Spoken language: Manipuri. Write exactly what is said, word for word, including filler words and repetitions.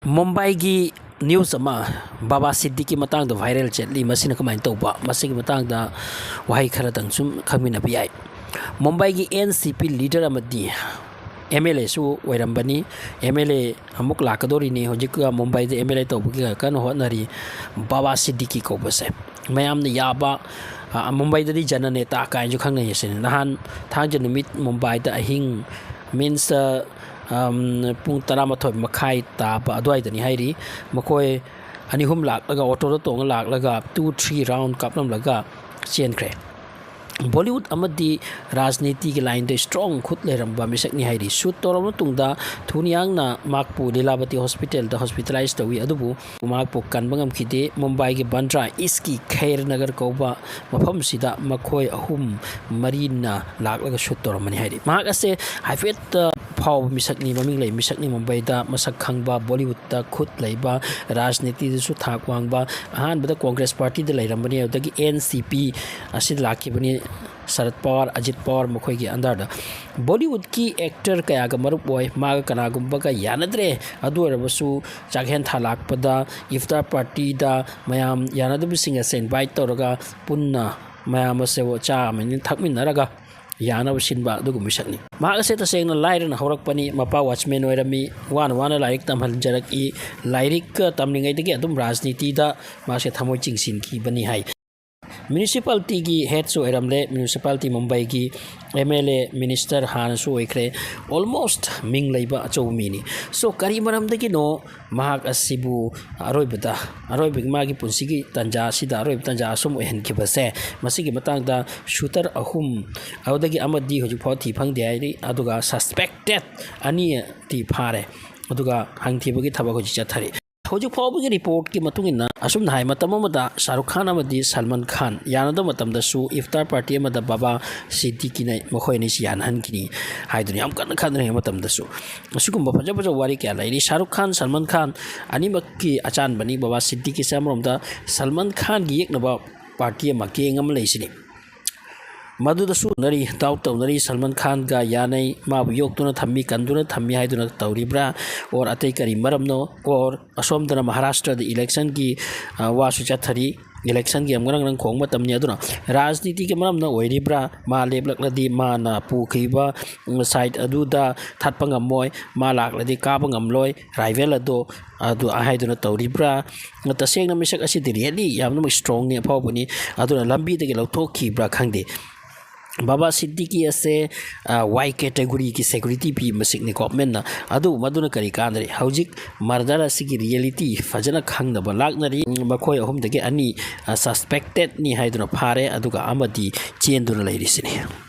ꯃꯨꯝꯕꯥꯏꯒꯤ news ꯑꯃ ꯕꯥꯕꯥ ꯁꯤꯗꯤꯀꯤ ꯃꯇꯥꯡꯗ viral ꯆꯠꯂꯤ꯫ ꯃꯁꯤꯅ ꯀꯃꯥꯏꯅ ꯇꯧꯕ? ꯃꯁꯤꯒꯤ ꯃꯇꯥꯡꯗ ꯋꯥꯍꯩ ꯈꯔꯗꯪ ꯁꯨꯝ ꯈꯪꯃꯤꯟꯅꯕ ꯌꯥꯏ꯫ ꯃꯨꯝꯕꯥꯏꯒꯤ N C P leader ꯑꯃꯗꯤ M L Aꯁꯨ ꯑꯣꯏꯔꯝꯕꯅꯤ꯫ M L A ꯑꯃꯨꯛ ꯂꯥꯛꯀꯗꯧꯔꯤꯅꯤ꯫ ꯍꯧꯖꯤꯛ ꯃꯨꯝꯕꯥꯏꯗ M L A ꯇꯧꯕꯒꯤ ꯀꯟꯅ ꯍꯣꯠꯅꯔꯤ ꯕꯥꯕꯥ ꯁꯤꯗꯤꯀꯤ ꯀꯧꯕꯁꯦ꯫ ꯃꯌꯥꯝꯅ ꯌꯥꯕ, ꯑ, ꯃꯨꯝꯕꯥꯏꯗꯗꯤ ꯖꯅꯅꯦꯇꯥ ꯀꯥꯏꯅꯁꯨ ꯈꯪꯅꯩ ꯑꯁꯤꯅꯤ꯫ ꯅꯍꯥꯟ ꯊꯥꯡꯖ ꯅꯨꯃꯤꯠ ꯃꯨꯝꯕꯥꯏꯗ ꯑꯍꯤꯡ, means, ꯑ, ꯑꯝ, ꯄꯨꯡ ꯇꯔꯥꯃꯥꯊꯣꯏ ꯃꯈꯥꯏ ꯇꯥꯕ ꯑꯗꯨꯋꯥꯏꯗꯅꯤ ꯍꯥꯏꯔꯤ꯫ ꯃꯈꯣꯏ ꯑꯅꯤ ꯑꯍꯨꯝ ꯂꯥꯛꯂꯒ, ꯑꯣꯇꯣꯗ ꯇꯣꯡꯉ ꯂꯥꯛꯂꯒ two three round ꯀꯥꯞꯂꯝꯂꯒ ꯆꯦꯟꯈ꯭ꯔꯦ꯫ ꯕꯣꯂꯤꯋꯨꯗ ꯑꯃꯗꯤ ꯔꯥꯖꯅꯤꯇꯤꯒꯤ ꯂꯥꯏꯟꯗ strong ꯈꯨꯠ ꯂꯩꯔꯝꯕ ꯃꯤꯁꯛꯅꯤ ꯍꯥꯏꯔꯤ꯫ Shoot ꯇꯧꯔꯕ ꯃꯇꯨꯡꯗ ꯊꯨꯅꯤꯌꯥꯡꯅ ꯃꯍꯥꯛꯄꯨ ꯂꯤꯂꯥꯕꯇꯤ ꯍꯣꯁꯄꯤꯇꯥꯜꯗ hospitalize ꯇꯧꯏ, ꯑꯗꯨꯕꯨ ꯃꯍꯥꯛꯄꯨ ꯀꯟꯕ ꯉꯝꯈꯤꯗꯦ꯫ ꯃꯨꯝꯕꯥꯏꯒꯤ ꯕꯟꯗ꯭ꯔꯥ ꯏꯁꯀꯤ ꯈꯩꯔ ꯅꯒꯔ ꯀꯧꯕ ꯃꯐꯝꯁꯤꯗ ꯃꯈꯣꯏ ꯑꯍꯨꯝ ꯃꯔꯤꯅ ꯂꯥꯛꯂꯒ shoot ꯇꯧꯔꯝꯕꯅꯤ ꯍꯥꯏꯔꯤ꯫ ꯃꯍꯥꯛ ꯑꯁꯦ ꯍꯥꯏꯐꯦꯠꯇ ꯐꯥꯎꯕ ꯃꯤꯁꯛꯅꯤ, ꯃꯃꯤꯡ ꯂꯩ ꯃꯤꯁꯛꯅꯤ꯫ ꯃꯨꯝꯕꯥꯏꯗ ꯃꯁꯛ ꯈꯪꯕ, ꯕꯣꯂꯤꯋꯨꯗꯇ ꯈꯨꯠ ꯂꯩꯕ, ꯔꯥꯖꯅꯤꯇꯤꯗꯁꯨ ꯊꯥꯛ ꯋꯥꯡꯕ꯫ ꯑꯍꯥꯟꯕꯗ ꯀꯣꯡꯒ꯭ꯔꯦꯁ ꯄꯥꯔꯇꯤꯗ ꯂꯩꯔꯝꯕꯅꯤ, ꯑꯗꯨꯗꯒꯤ N C P ꯑꯁꯤꯗ ꯂꯥꯛꯈꯤꯕꯅꯤ꯫ ꯁꯔꯠ ꯄꯋꯥꯔ, ꯑꯖꯤꯠ ꯄꯋꯥꯔ ꯃꯈꯣꯏꯒꯤ underꯗ꯫ ꯕꯣꯂꯤꯋꯨꯗꯀꯤ actor ꯀꯌꯥꯒ ꯃꯔꯨꯞ ꯑꯣꯏ꯫ ꯃꯥꯒ ꯀꯅꯥꯒꯨꯝꯕꯒ ꯌꯥꯅꯗ꯭ꯔꯦ, ꯑꯗꯨ ꯑꯣꯏꯔꯕꯁꯨ ꯆꯥꯛꯍꯦꯟ ꯊꯥ ꯂꯥꯛꯄꯗ, ꯏꯐꯇꯥꯔ ꯄꯥꯔꯇꯤꯗ ꯃꯌꯥꯝ ꯌꯥꯅꯗꯕꯁꯤꯡ ꯑꯁꯦ invite ꯇꯧꯔꯒ ꯄꯨꯟꯅ ꯃꯌꯥꯝ ꯑꯁꯦ ꯆꯥ ꯑꯃꯅꯤ ꯊꯛꯃꯤꯟꯅꯔꯒ ꯌꯥꯅꯕ ꯁꯤꯟꯕ ꯑꯗꯨꯒꯨꯝꯕ ꯃꯤꯁꯛꯅꯤ꯫ ꯃꯍꯥꯛ ꯑꯁꯦ ꯇꯁꯦꯡꯅ ꯂꯥꯏꯔꯅ ꯍꯧꯔꯛꯄꯅꯤ꯫ ꯃꯄꯥ watchman ꯑꯣꯏꯔꯝꯃꯤ, ꯋꯥꯅ ꯋꯥꯅ ꯂꯥꯏꯔꯤꯛ ꯇꯝꯍꯟꯖꯔꯛꯏ꯫ ꯂꯥꯏꯔꯤꯛꯀ ꯇꯝꯂꯤꯉꯩꯗꯒꯤ ꯑꯗꯨꯝ ꯔꯥꯖꯅꯤꯇꯤꯗ ꯃꯍꯥꯛꯁꯦ ꯊꯃꯣꯏ ꯆꯤꯡꯁꯤꯟꯈꯤꯕꯅꯤ ꯍꯥꯏ꯫ Municipalityꯒꯤ headꯁꯨ ꯑꯣꯏꯔꯝꯂꯦ꯫ Municipality ꯃꯨꯝꯕꯥꯏꯒꯤ M L A, minister ꯍꯥꯟꯅꯁꯨ ꯑꯣꯏꯈ꯭ꯔꯦ꯫ Almost ꯃꯤꯡ ꯂꯩꯕ ꯑꯆꯧꯕ ꯃꯤꯅꯤ꯫ So, ꯀꯔꯤ ꯃꯔꯝꯗꯒꯤꯅꯣ ꯃꯍꯥꯛ ꯑꯁꯤꯕꯨ ꯑꯔꯣꯏꯕꯗ, ꯑꯔꯣꯏꯕꯒꯤ ꯃꯥꯒꯤ ꯄꯨꯟꯁꯤꯒꯤ ꯇꯥꯟꯖꯥ ꯑꯁꯤꯗ ꯑꯔꯣꯏꯕ ꯇꯥꯟꯖꯥ ꯑꯁꯨꯝ ꯑꯣꯏꯍꯟꯈꯤꯕꯁꯦ? ꯃꯁꯤꯒꯤ ꯃꯇꯥꯡꯗ shooter ꯑꯍꯨꯝ, ꯑꯗꯨꯗꯒꯤ ꯑꯃꯗꯤ ꯍꯧꯖꯤꯛꯐꯥꯎ ꯊꯤ ꯐꯪꯗꯦ ꯍꯥꯏꯔꯤ꯫ ꯑꯗꯨꯒ suspected ꯑꯅꯤꯗꯤ ꯐꯥꯔꯦ꯫ ꯑꯗꯨꯒ ꯍꯪꯊꯤꯕꯒꯤ ꯊꯕꯛ ꯍꯧꯖꯤꯛ ꯆꯠꯊꯔꯤ꯫ ꯍꯧꯖꯤꯛ ꯐꯥꯎꯕꯒꯤ reportꯀꯤ ꯃꯇꯨꯡ ꯏꯟꯅ ꯑꯁꯨꯝꯅ ꯍꯥꯏ, ꯃꯇꯝ ꯑꯃꯗ ꯁꯥꯔꯨꯈ ꯈꯥꯟ ꯑꯃꯗꯤ ꯁꯜꯃꯥꯟ ꯈꯥꯟ ꯌꯥꯅꯗꯕ ꯃꯇꯝꯗꯁꯨ ꯏꯐꯇꯥꯔ ꯄꯥꯔꯇꯤ ꯑꯃꯗ ꯕꯥꯕꯥ ꯁꯤꯗꯤꯀꯤꯅ ꯃꯈꯣꯏ ꯑꯅꯤꯁꯤ ꯌꯥꯅꯍꯟꯈꯤꯅꯤ ꯍꯥꯏꯗꯨꯅ ꯌꯥꯝ ꯀꯟꯅ ꯈꯟꯅꯔꯤꯉꯩ ꯃꯇꯝꯗꯁꯨ꯫ ꯑꯁꯤꯒꯨꯝꯕ ꯐꯖ ꯐꯖꯕ ꯋꯥꯔꯤ ꯀꯌꯥ ꯂꯩꯔꯤ꯫ ꯁꯥꯔꯨꯈ ꯈꯥꯟ, ꯁꯜꯃꯥꯟ ꯈꯥꯟ ꯑꯅꯤꯃꯛꯀꯤ ꯑꯆꯥꯟꯕꯅꯤ ꯕꯥꯕꯥ ꯁꯤꯗꯤꯀꯤꯁꯦ꯫ ꯑꯃꯔꯣꯝꯗ ꯁꯜꯃꯥꯟ ꯈꯥꯟꯒꯤ ꯌꯦꯛꯅꯕ ꯄꯥꯔꯇꯤ ꯑꯃ, ꯒꯦꯡ ꯑꯃ ꯂꯩꯁꯤꯅꯤ꯫ ꯃꯗꯨꯗꯁꯨ ꯅꯔꯤ ꯗꯥꯎꯠ ꯇꯧꯅꯔꯤ, ꯁꯜꯃꯥꯟ ꯈꯥꯟꯒ ꯌꯥꯅꯩ, ꯃꯥꯕꯨ ꯌꯣꯛꯇꯨꯅ ꯊꯝꯃꯤ, ꯀꯟꯗꯨꯅ ꯊꯝꯃꯤ ꯍꯥꯏꯗꯨꯅ ꯇꯧꯔꯤꯕ꯭ꯔꯥ, ꯑꯣꯔ ꯑꯇꯩ ꯀꯔꯤ ꯃꯔꯝꯅꯣ, ꯑꯣꯔ ꯑꯁꯣꯝꯗꯅ ꯃꯍꯥꯔꯥꯁꯇ꯭ꯔꯗ ꯏꯂꯦꯛꯁꯟꯒꯤ, ꯑ, ꯋꯥꯁꯨ ꯆꯠꯊꯔꯤ꯫ ꯏꯂꯦꯛꯁꯟꯒꯤ ꯑꯃꯨꯛ ꯉꯔꯪ ꯉꯔꯪ ꯈꯣꯡꯕ ꯃꯇꯝꯅꯤ꯫ ꯑꯗꯨꯅ ꯔꯥꯖꯅꯤꯇꯤꯒꯤ ꯃꯔꯝꯅ ꯑꯣꯏꯔꯤꯕ꯭ꯔꯥ, ꯃꯥ ꯂꯦꯞꯂꯛꯂꯗꯤ ꯃꯥꯅ ꯄꯨꯈꯤꯕ, ꯎꯝ, ꯁꯥꯏꯠ ꯑꯗꯨꯗ ꯊꯠꯄ ꯉꯝꯃꯣꯏ, ꯃꯥ ꯂꯥꯛꯂꯗꯤ ꯀꯥꯕ ꯉꯝꯂꯣꯏ, ꯔꯥꯏꯚꯦꯜ ꯑꯗꯣ ꯑꯗꯨ ꯍꯥꯏꯗꯨꯅ ꯇꯧꯔꯤꯕ꯭ꯔꯥ? ꯇꯁꯦꯡꯅ ꯃꯤꯁꯛ ꯑꯁꯤꯗꯤ ꯔꯤꯌꯦꯂꯤ ꯌꯥꯝꯅꯃꯛ ꯏꯁꯇ꯭ꯔꯣꯡꯅꯤ, ꯑꯐꯥꯎꯕꯅꯤ꯫ ꯑꯗꯨꯅ ꯂꯝꯕꯤꯗꯒꯤ ꯂꯧꯊꯣꯛꯈꯤꯕ꯭ꯔꯥ ꯈꯪꯗꯦ꯫ ꯕꯥꯕꯥ ꯁꯤꯗꯤꯀꯤ ꯑꯁꯦ, ꯑ, ꯋꯥꯏ ꯀꯦꯇꯦꯒꯣꯔꯤꯒꯤ ꯁꯦꯀ꯭ꯌꯨꯔꯤꯇꯤ ꯄꯤ ꯃꯁꯤꯡꯅꯤ ꯒꯣꯚꯔꯟꯃꯦꯟꯠꯅ꯫ ꯑꯗꯨꯕꯨ ꯃꯗꯨꯅ ꯀꯔꯤ ꯀꯥꯟꯅꯔꯤ? ꯍꯧꯖꯤꯛ ꯃꯔꯗꯔ ꯑꯁꯤꯒꯤ ꯔꯤꯌꯦꯂꯤꯇꯤ ꯐꯖꯅ ꯈꯪꯗꯕ ꯂꯥꯛꯅꯔꯤ꯫ ꯃꯈꯣꯏ ꯑꯍꯨꯝꯗꯒꯤ ꯑꯅꯤ, ꯑ, ꯁꯁꯄꯦꯛꯇꯦꯠꯅꯤ ꯍꯥꯏꯗꯨꯅ ꯐꯥꯔꯦ, ꯑꯗꯨꯒ ꯑꯃꯗꯤ ꯆꯦꯟꯗꯨꯅ ꯂꯩꯔꯤꯁꯤꯅꯤ꯫